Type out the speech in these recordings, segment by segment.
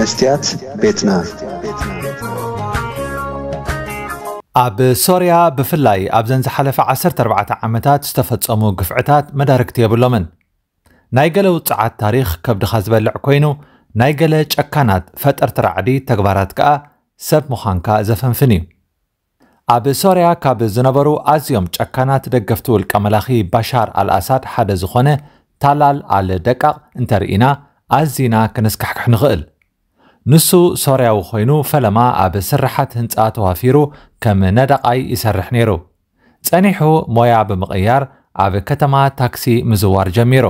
መስትያት ቤትና። ኣብ ሶርያ ብፍላይ ኣብዘን ዝሓለፈ ዓሰርተ ኣርባዕተ ዓመታት ዝተፈጸሙ ግፍዕታት መዳርግቲ የብሎምን። ናይ ገለ ውጽዓት ታሪኽ ከብድኻ ዝበልዕ ኮይኑ፣ ናይ ገለ ጨካናት ፈጠርቲ ራዕዲ ተግባራት ከኣ ሰብ ምዃንካ ዘፈንፍን እዩ። ኣብ ሶርያ ካብ ዝነበሩ ኣዝዮም ጨካናት ደገፍቲ ውልቀ መላኺ ባሻር ኣልኣሳድ ሓደ ዝኾነ ታላል ኣል ደቃቕ እንተርኢና፣ ኣዚና ክንስካሕክሕ ንኽእል። ንሱ ሶርያዊ ኮይኑ፣ ፈለማ ኣብ ስርሓት ህንጻ ተዋፊሩ ከም ነዳቓይ ይሰርሕ ነይሩ። ጸኒሑ ሞያ ብምቕያር ኣብ ከተማ ታክሲ ምዝዋር ጀሚሩ።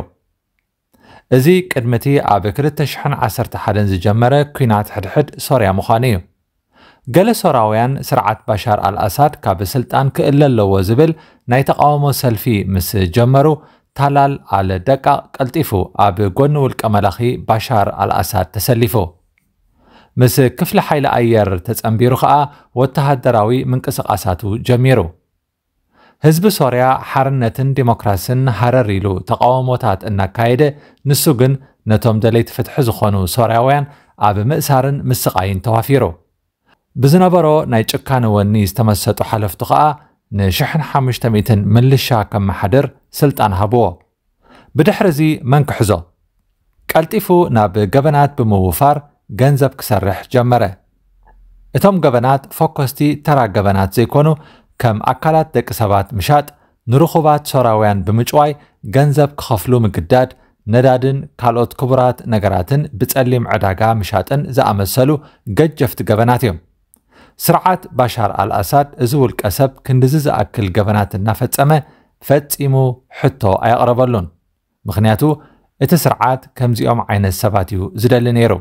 እዚ ቅድሚ እቲ ኣብ ክልተ ሽሕን ዓሰርተ ሓደን ዝጀመረ ኲናት ሕድሕድ ሶርያ ምዃኑ እዩ። ገለ ሶርያውያን፣ ስርዓት ባሻር ኣልኣሳድ ካብ ስልጣን ክእለ ኣለዎ ዝብል ናይ ተቓውሞ ሰልፊ ምስ ጀመሩ፣ ታላል ኣል ደቃቕ ቀልጢፉ ኣብ ጎኒ ውልቀ መላኺ ባሻር ኣልኣሳድ ተሰሊፉ። ምስ ክፍሊ ሓይሊ ኣየር ተጸንቢሩ ኸኣ ወተሃደራዊ ምንቅስቓሳቱ ጀሚሩ። ህዝቢ ሶርያ ሓርነትን ዲሞክራስን ሃረር ኢሉ ተቓውሞታት እናካየደ፣ ንሱ ግን ነቶም ደለይቲ ፍትሒ ዝኾኑ ሶርያውያን ኣብ ምእሳርን ምስቓይን ተዋፊሩ። ብዝነበሮ ናይ ጭካነ ወኒ ዝተመሰጡ ሓለፍቱ ኸኣ ንሽሕን ሓሙሽተ ሚእትን ምልሻ ከመሓድር ስልጣን ሃብዎ። ብድሕሪ እዚ መን ክሕዞ? ቀልጢፉ ናብ ገበናት ብምውፋር ገንዘብ ክሰርሕ ጀመረ። እቶም ገበናት ፈኮስቲ ተራ ገበናት ዘይኮኑ፣ ከም ኣካላት ደቂ ሰባት ምሻጥ፣ ንርኹባት ሶራውያን ብምጭዋይ ገንዘብ ክኸፍሉ ምግዳድ፣ ነዳድን ካልኦት ክቡራት ነገራትን ብጸሊም ዕዳጋ ምሻጥን ዝኣመሰሉ ገጀፍቲ ገበናት እዮም። ስርዓት ባሻር ኣልኣሳድ እዚ ውልቀ ሰብ ክንድዚ ዝኣክል ገበናት እናፈጸመ ፈጺሙ ሕቶ ኣየቕረበሉን። ምኽንያቱ እቲ ስርዓት ከምዚኦም ዓይነት ሰባት እዩ ዝደሊ ነይሩ።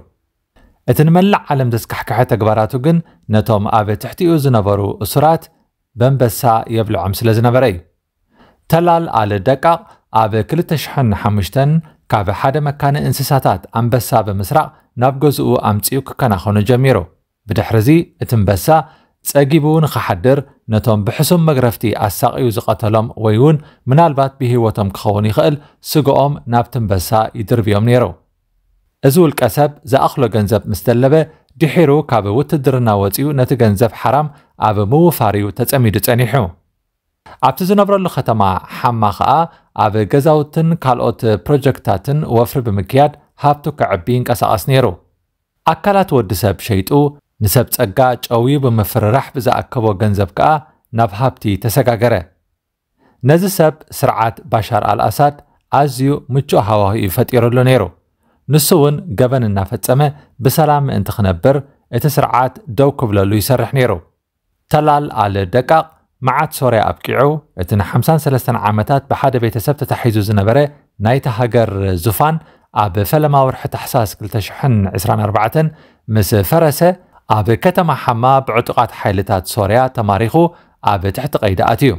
እቲ ንመላእ ዓለም ዘስካሕክሐ ተግባራቱ ግን ነቶም ኣብ ትሕቲኡ ዝነበሩ እሱራት በንበሳ የብልዖም ስለ ዝነበረ እዩ። ተላል ኣል ደቃቕ ኣብ ክልተ ሽሕን ሓሙሽተን ካብ ሓደ መካነ እንስሳታት ኣንበሳ ብምስራቕ ናብ ገዝኡ ኣምጺኡ ክከናኸኖ ጀሚሩ። ብድሕርዚ እቲ ኣንበሳ ጸጊቡ ንኽሓድር ነቶም ብሕሱም መግረፍቲ ኣሳቕዩ ዝቐተሎም ወይ እውን ምናልባት ብህይወቶም ክኸውን ይኽእል ስግኦም ናብቲ ኣንበሳ ይድርብዮም ነይሩ። እዚ ውልቀ ሰብ ዝኣኽሎ ገንዘብ ምስ ደለበ ድሒሩ ካብ ውትድርና ወጺኡ ነቲ ገንዘብ ሓራም ኣብ ምውፋር እዩ ተጸሚዱ ጸኒሑ። ኣብቲ ዝነብረሉ ከተማ ሓማ ኸኣ ኣብ ገዛውትን ካልኦት ፕሮጀክታትን ወፍሪ ብምክያድ ሃብቱ ከዕቢ ይንቀሳቐስ ነይሩ። ኣካላት ወዲ ሰብ ሸይጡ ንሰብ ጸጋ ጨውዩ ብምፍርራሕ ብዝኣከቦ ገንዘብ ከኣ ናብ ሃብቲ ተሰጋገረ። ነዚ ሰብ ስርዓት ባሻር ኣልኣሳድ ኣዝዩ ምቹእ ሃዋህው እዩ ፈጢሩሉ ነይሩ። ንሱ እውን ገበን እናፈጸመ ብሰላም ምእንቲ ክነብር እቲ ስርዓት ደው ክብለሉ ይሰርሕ ነይሩ። ተላል ኣል ደቃቕ መዓት ሶርያ ኣብቂዑ፣ እቲ ንሓምሳን ሰለስተን ዓመታት ብሓደ ቤተሰብ ተታሒዙ ዝነበረ ናይታ ሃገር ዙፋን ኣብ ፈለማ ወርሒ ታሕሳስ ክልተ ሽሕን ዕስራን ኣርባዕተን ምስ ፈረሰ፣ ኣብ ከተማ ሓማ ብዕጡቓት ሓይልታት ሶርያ ተማሪኹ ኣብ ትሕቲ ቀይዲ ኣትዩ።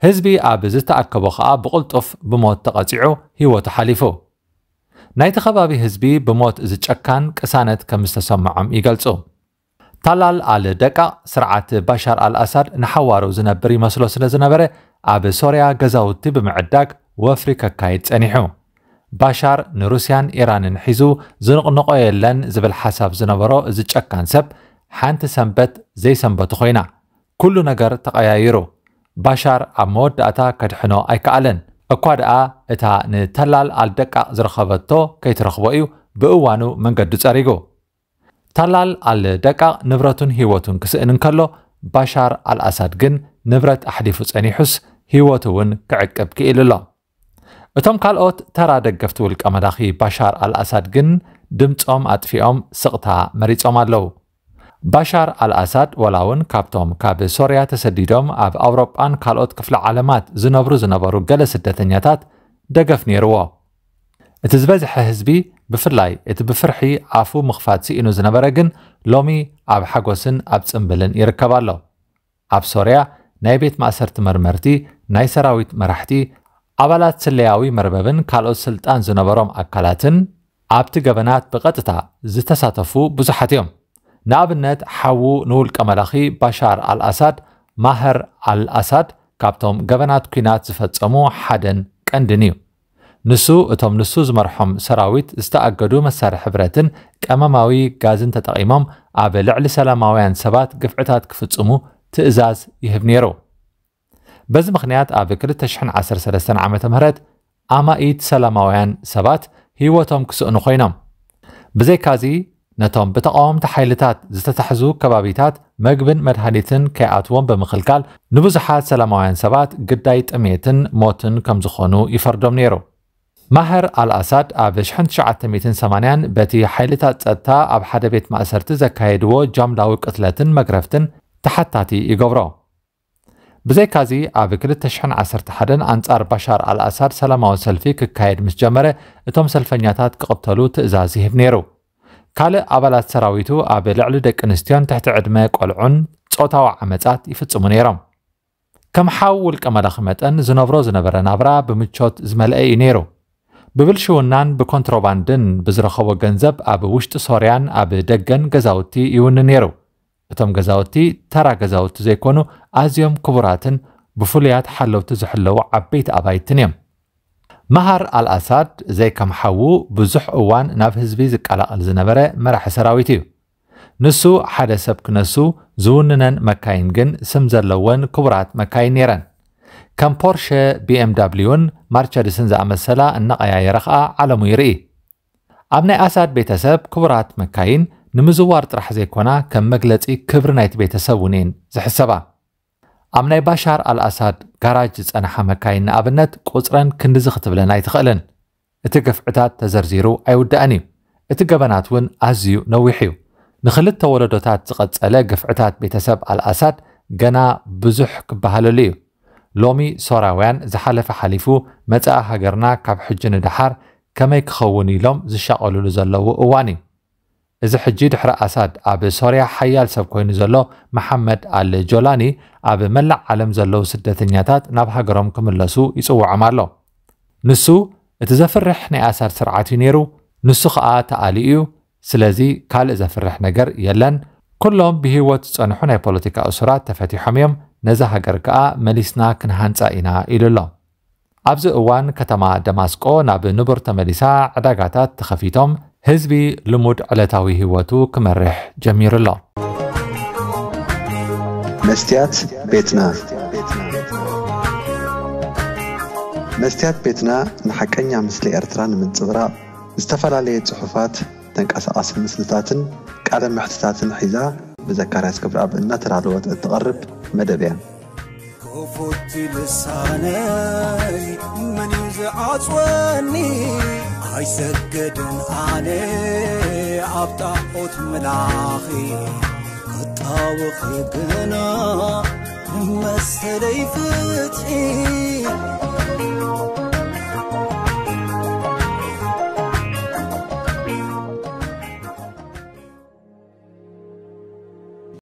ህዝቢ ኣብ ዝተኣከቦ ኸኣ ብቕልጡፍ ብሞት ተቐጺዑ ህይወቱ ሓሊፉ። ናይቲ ከባቢ ህዝቢ ብሞት እዚ ጨካን ቅሳነት ከም ዝተሰምዖም ይገልጹ። ታላል ኣል ደቃቕ ስርዓት ባሻር ኣልኣሳድ ንሓዋሩ ዝነብር ይመስሎ ስለ ዝነበረ፣ ኣብ ሶርያ ገዛውቲ ብምዕዳግ ወፍሪ ከካይድ ጸኒሑ። ባሻር ንሩስያን ኢራንን ሒዙ ዝንቕንቖ የለን ዝብል ሓሳብ ዝነበሮ እዚ ጨካን ሰብ፣ ሓንቲ ሰንበት ዘይሰንበቱ ኮይና። ኩሉ ነገር ተቐያይሩ። ባሻር ኣብ መወዳእታ ከድሕኖ ኣይከኣለን። እኳ ደኣ እታ ንተላል ኣልደቃቕ ዝረኸበቶ ከይትረኽቦ እዩ ብእዋኑ መንገዱ ጸሪጉ። ተላል ኣልደቃቕ ንብረቱን ህይወቱን ክስእን እንከሎ፣ ባሻር ኣልኣሳድ ግን ንብረት ኣሕሊፉ ጸኒሑስ ህይወቱ እውን ክዕቅብ ክኢሉ ኣሎ። እቶም ካልኦት ተራ ደገፍቲ ውልቀ መላኺ ባሻር ኣልኣሳድ ግን ድምጾም ኣጥፊኦም ስቕታ መሪጾም ኣለዉ። ባሻር ኣልኣሳድ ዋላ እውን ካብቶም ካብ ሶርያ ተሰዲዶም ኣብ ኣውሮጳን ካልኦት ክፍለ ዓለማት ዝነብሩ ዝነበሩ ገለ ስደተኛታት ደገፍ ነይርዎ። እቲ ዝበዝሐ ህዝቢ፣ ብፍላይ እቲ ብፍርሒ ኣፉ ምኽፋት ስኢኑ ዝነበረ ግን ሎሚ ኣብ ሓጎስን ኣብ ጽምብልን ይርከብ ኣሎ። ኣብ ሶርያ ናይ ቤት ማእሰርቲ መርመርቲ፣ ናይ ሰራዊት መራሕቲ፣ ኣባላት ስለያዊ መርበብን ካልኦት ስልጣን ዝነበሮም ኣካላትን ኣብቲ ገበናት ብቐጥታ ዝተሳተፉ ብዙሓት እዮም። ንኣብነት ሓዉ ንውልቀ መላኺ ባሻር ኣልኣሳድ ማህር ኣልኣሳድ ካብቶም ገበናት ኲናት ዝፈጸሙ ሓደን ቀንድን እዩ። ንሱ እቶም ንሱ ዝመርሖም ሰራዊት ዝተኣገዱ መሳርሒ ብረትን ቀመማዊ ጋዝን ተጠቒሞም ኣብ ልዕሊ ሰላማውያን ሰባት ግፍዕታት ክፍጽሙ ትእዛዝ ይህብ ነይሩ። በዚ ምኽንያት ኣብ ክልተ ሽሕን ዓሰርተ ሰለስተን ዓመተ ምህረት ኣማኢት ሰላማውያን ሰባት ህይወቶም ክስእኑ ኮይኖም። ብዘይካዚ ነቶም ብተቓወምቲ ሓይልታት ዝተታሕዙ ከባቢታት መግብን መድሃኒትን ከይኣትዎም ብምኽልካል ንብዙሓት ሰላማውያን ሰባት ግዳይ ጥሜትን ሞትን ከም ዝኾኑ ይፈርዶም ነይሩ። ማህር ኣልኣሳድ ኣብ ሽሕን ትሽዓተ ሚእትን ሰማንያን በቲ ሓይልታት ጸጥታ ኣብ ሓደ ቤት ማእሰርቲ ዘካየድዎ ጃምላዊ ቅትለትን መግረፍትን ተሓታቲ ይገብሮ። ብዘይካዚ ኣብ ክልተ ሽሕን ዓሰርተ ሓደን ኣንጻር ባሻር ኣልኣሳድ ሰላማዊ ሰልፊ ክካየድ ምስ ጀመረ እቶም ሰልፈኛታት ክቕተሉ ትእዛዝ ይህብ ነይሩ። ካልእ ኣባላት ሰራዊቱ ኣብ ልዕሊ ደቂ ኣንስትዮን ትሕቲ ዕድመ ቆልዑን ጾታዊ ዓመጻት ይፍጽሙ ነይሮም። ከም ሓው ውልቀ መላኺ መጠን ዝነብሮ ዝነበረ ናብራ ብምቾት ዝመልአ እዩ ነይሩ። ብብልሽውናን ብኮንትሮባንድን ብዝረኸቦ ገንዘብ ኣብ ውሽጢ ሶርያን ኣብ ደገን ገዛውቲ ይውንን ነይሩ። እቶም ገዛውቲ ተራ ገዛውቲ ዘይኮኑ ኣዝዮም ክቡራትን ብፍሉያት ሓለውቲ ዝሕለዉ ዓበይቲ ኣባይትን እዮም። መሃር ኣልኣሳድ ዘይከም ሓዉ ብዙሕ እዋን ናብ ህዝቢ ዝቀላቐል ዝነበረ መራሒ ሰራዊት እዩ። ንሱ ሓደ ሰብ ክነሱ ዝውንነን መካይን ግን ስም ዘለወን ክቡራት መካይን ነይረን። ከም ፖርሸ፣ ቢ ኤም ዳብሊውን ማርቸዲስን ዝኣመሰላ እናቐያየረ ኸኣ ዓለሙ ይርኢ። ኣብ ናይ ኣሳድ ቤተሰብ ክቡራት መካይን ንምዝዋር ጥራሕ ዘይኮና ከም መግለጺ ክብሪ ናይቲ ቤተሰብ እውን እየን ዝሕሰባ። ኣብ ናይ ባሻር ኣልኣሳድ ጋራጅ ዝጸንሓ መካይን ንኣብነት ቁጽረን ክንድዚ ክትብለን ኣይትኽእልን። እቲ ግፍዕታት ተዘርዚሩ ኣይውዳእን እዩ። እቲ ገበናት እውን ኣዝዩ ነዊሕ እዩ። ንኽልተ ወለዶታት ዝቐጸለ ግፍዕታት ቤተሰብ ኣልኣሳድ ገና ብዙሕ ክበሃለሉ እዩ። ሎሚ ሶራውያን ዝሓለፈ ሓሊፉ መጻኢ ሃገርና ካብ ሕጂ ንደሓር ከመይ ክኸውን ኢሎም ዝሻቐሉሉ ዘለዉ እዋን እዩ። እዚ ሕጂ ድሕሪ ኣሳድ ኣብ ሶርያ ሓያል ሰብ ኮይኑ ዘሎ መሓመድ ኣል ጆላኒ ኣብ መላእ ዓለም ዘለዉ ስደተኛታት ናብ ሃገሮም ክምለሱ ይጽውዖም ኣሎ። ንሱ እቲ ዘፍርሕ ናይ ኣሳድ ስርዓት እዩ ነይሩ፣ ንሱ ኸኣ ተኣልዩ እዩ። ስለዚ ካልእ ዘፍርሕ ነገር የለን። ኩሎም ብህይወት ዝጸንሑ ናይ ፖለቲካ እሱራት ተፈቲሖም እዮም። ነዛ ሃገር ከኣ መሊስና ክንሃንጻ ኢና ኢሉ ኣሎ። ኣብዚ እዋን ከተማ ደማስቆ ናብ ንቡር ተመሊሳ፣ ዕዳጋታት ተኸፊቶም፣ ህዝቢ ልሙድ ዕለታዊ ህይወቱ ክመርሕ ጀሚሩ ኣሎ። መስትያት ቤትና። መስትያት ቤትና ንሓቀኛ ምስሊ ኤርትራ ንምንጽብራቕ ዝተፈላለየ ጽሑፋት፣ ተንቀሳቓሲ ምስልታትን ቃለ መሕትታትን ሒዛ ብዘካርያስ ክብረኣብ እናተዳለወት እትቐርብ መደብ እያ። ክፉት ልሳነይ መን እዩ ዝዓጽወኒ? ኣይሰግድን ኣነ ኣብ ጣዖት ምላኺ ክጣወኺ ግና መሰለይ ፍትሒ